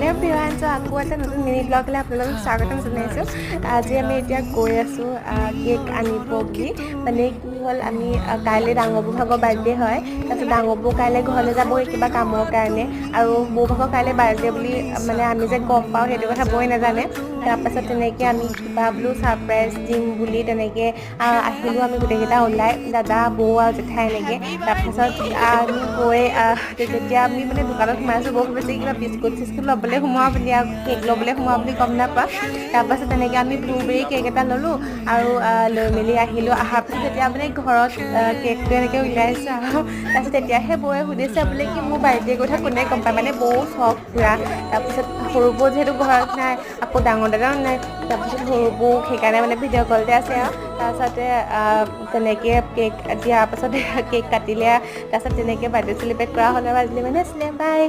Hello' everyone, চ' আকৌ এটা নতুন মিনি ব্লগলৈ আপোনালোকক স্বাগতম জনাইছোঁ। আজি আমি এতিয়া গৈ আছোঁ কেক আনিব বুলি। মানে কি হ'ল, আমি কাইলৈ ডাঙৰ বৌ ভাগৰ বাৰ্থডে হয়। তাৰপিছত ডাঙৰ বৌ কাইলৈ ঘৰলৈ যাবগৈ কিবা কামৰ কাৰণে আৰু বৌ ভাগৰ কাইলৈ বাৰ্থডে বুলি মানে আমি যে গম পাওঁ, সেইটো কথা বৌয়ে নাজানে। তাৰপাছত তেনেকৈ আমি কিবা বোলো ছাৰপ্ৰাইজ দিম বুলি তেনেকৈ আহিলোঁ আমি গোটেইকেইটা ওলাই, দাদা, বৌ আৰু জেঠাই এনেকৈ। তাৰপাছত আমি গৈ যেতিয়া আমি মানে দোকানত সোমাইছোঁ, বৌ ভাবিছে কিবা বিস্কুট চিস্কুট ল'বলৈ সোমোৱা বুলি আৰু কেক ল'বলৈ সোমোৱা বুলি গম নাপাওঁ। তাৰপাছত তেনেকৈ আমি ব্লুবেৰী কেক এটা ল'লোঁ আৰু লৈ মেলি আহিলোঁ। অহাৰ পিছত যেতিয়া মানে ঘৰত কেকটো এনেকৈ উলিয়াইছোঁ আৰু তাৰপিছত তেতিয়াহে বৌয়ে সুধিছে বোলে কি মোৰ বাৰ্থডে কথা কোনে গম পায়? মানে বৌ চখ পূৰা। তাৰপিছত সৰু বৌ যিহেতু ঘৰত নাই, আকৌ ডাঙৰ দাদাও নাই, তাৰপিছত সৰু বৌ সেইকাৰণে মানে ভিডিঅ' কলতে আছে। আৰু তাৰপিছতে তেনেকৈ কেক দিয়াৰ পাছত কেক কাটিলে। তাৰপিছত তেনেকৈ বাৰ্থডে চেলিব্ৰেট কৰা হ'ল। আৰু আজিলৈ মানে আছিলে, বাই।